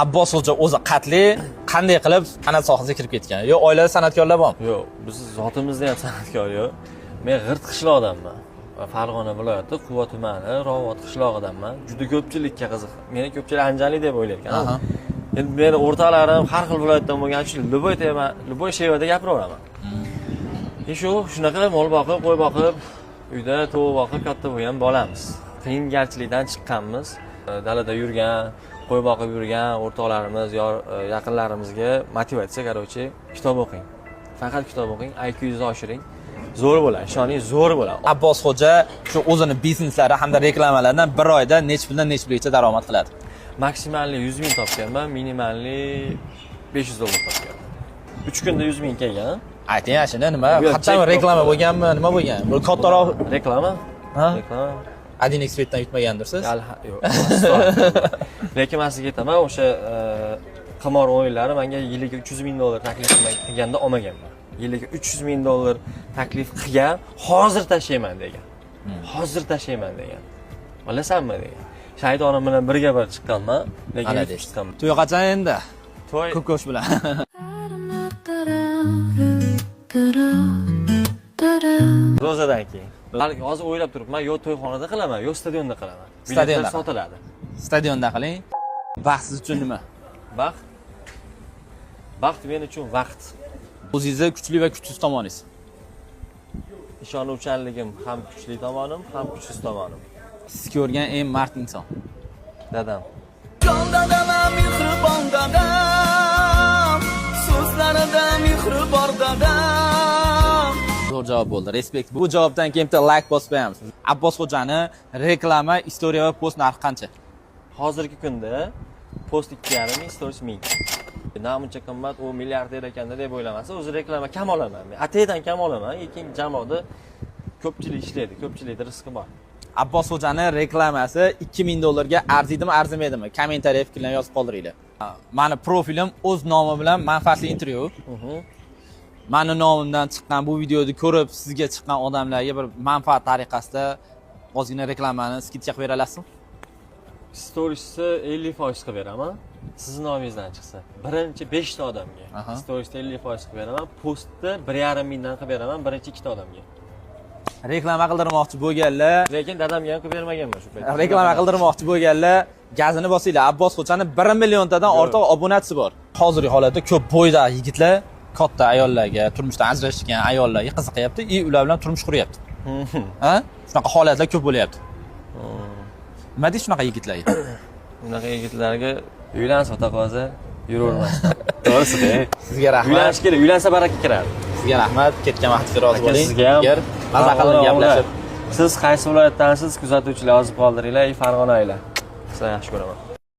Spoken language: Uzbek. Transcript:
Abbos Xo'ja o'zi qatli, qanday qilib san'at sohasiga kirib ketgan? Yo oilada san'atkorlar bormi? Yo'q, bizni zotimizda ham san'atkor yo'q. Men G'irt qishlog'idanman. Farg'ona viloyati, Quva tumani, Rovot qishlog'idanman. Juda ko'pchilikka qiziq. Meni ko'pchilik andijonlik deb o'ylar ekan. Endi meni o'rtoqlarim har xil viloyatdan bo'lgani uchun любой тема, любой shevada gapiraveraman. И shu shunaqa mol boqib, qo'y boqib, uyda tovuq boqib katta bo'lgan bolamiz. Qiyingarchilikdan chiqqanmiz. Dalada yurgan, qo'y boqib yurgan o'rtoqlarimiz, yor yaqinlarimizga motivatsiya, короче, kitob o'qing. Faqat kitob o'qing, IQingizni oshiring. Zo'r bo'ladi, ishoning, zo'r bo'ladi. Abbos Xo'ja shu o'zini bizneslari hamda reklamalardan bir oyda necha puldan necha pulgacha daromad qiladi? Максимальный 100 ming topganman, минимальный 500 dollar topganman. 3 kunda 100 ming kelgan. Ayting, shuni nima? Bu yoq Qachon chek reklama bo'lganmi, nima bo'lgan? Bu kattaroq Reklama? Ha? Reklama. Один Xbetdan yutmagandirsiz? Yo'q. Astag'firullah. Lekin man sizga aytaman, o'sha qimor o'yinlari menga yiliga 300 ming dollar taklif qilganda olmaganman. Yiliga 300 ming dollar taklif qilgan, hozir tashlayman degan. Hozir tashlayman degan. Olasanmi degan. Shaytonim bilan birga bir chiqqanman, lekin yutib Молодец. chiqqanman. To'y qachon endi? To'y Ko'p ko'sh bilan. Ro'zadan keyin. Balki hozir o'ylab turibman, yo to'yxonada qilaman, yo stadionda qilaman. Stadionda Biletlar qiling. sotiladi. Stadionda qiling. Baxt siz uchun nima? Baxt. Baxt men uchun vaqt. O'zingizni kuchli va kuchsiz tomoningiz. Ishonuvchanligim ham kuchli tomonim, ham kuchsiz tomonim. Siz ko'rgan eng mard inson. Dadam. Jon dadam, mehribon dadam, so'zlarida mehri bor dadam. Zo'r javob bo'ldi. Респект. Bu javobdan keyin bitta like bosib qo'yamiz. Abbos Xo'jani reklama, istoriya va post narxi qancha? Hozirgi kunda post 2,5 ming, stories 1000. Namuncha qimmat, u milliarder ekanda deb o'ylamasin. O'zi reklama kam olaman. Men ataydan kam olaman, lekin jamoada ko'pchilik ishlaydi, ko'pchilikda rizqi bor. Abbos Xo'jani reklamasi 2000 dollarga arziydimi, arzimaydimi? Kommentariya fikrlarni yozib qoldiringlar. Mani profilim o'z nomi bilan manfaatli intervyu. Mani nomimdan chiqqan bu videoni ko'rib sizga chiqqan odamlarga bir manfaat tariqasida ozgina reklamani скидка qilib bera olasizmi? Storiesni 50% qilib beraman. Sizni nomingizdan chiqsa. Birinchi 5 ta odamga. Storiesni 50% qilib beraman. Postni 1,5 mingdan qilib beraman birinchi 2 ta odamga. Reklama qildirmoqchi bo'lganlar, Lekin dadamga ham qilib bermaganman shu paytda. reklama qildirmoqchi bo'lganlar gazini bosinglar. Abbos Xo'jani 1 milliontadan ortiq obunachisi bor. Hozirgi holatda ko'p bo'ydoq yigitlar katta ayollarga, turmushdan ajrashgan ayollarga qiziqyapti и ular bilan turmush quryapti. Ha? Shunaqa holatlar ko'p bo'lyapti. Nima deysiz shunaqa yigitlarga? Unaqa yigitlarga uylansa taqozo yuravermasdan. To'g'risi. Sizga rahmat. Uylanish kerak, uylansa baraka kiradi. Sizga rahmat. Ketgan vaqtingizga rozi Aka, bo'ling. sizga ham. Jigar, maza qildim gaplashib. Siz qaysi viloyatdansiz, kuzatuvchilar yozib qoldiringlar, Farg'onaliklar. Sizlarni yaxshi ko'raman.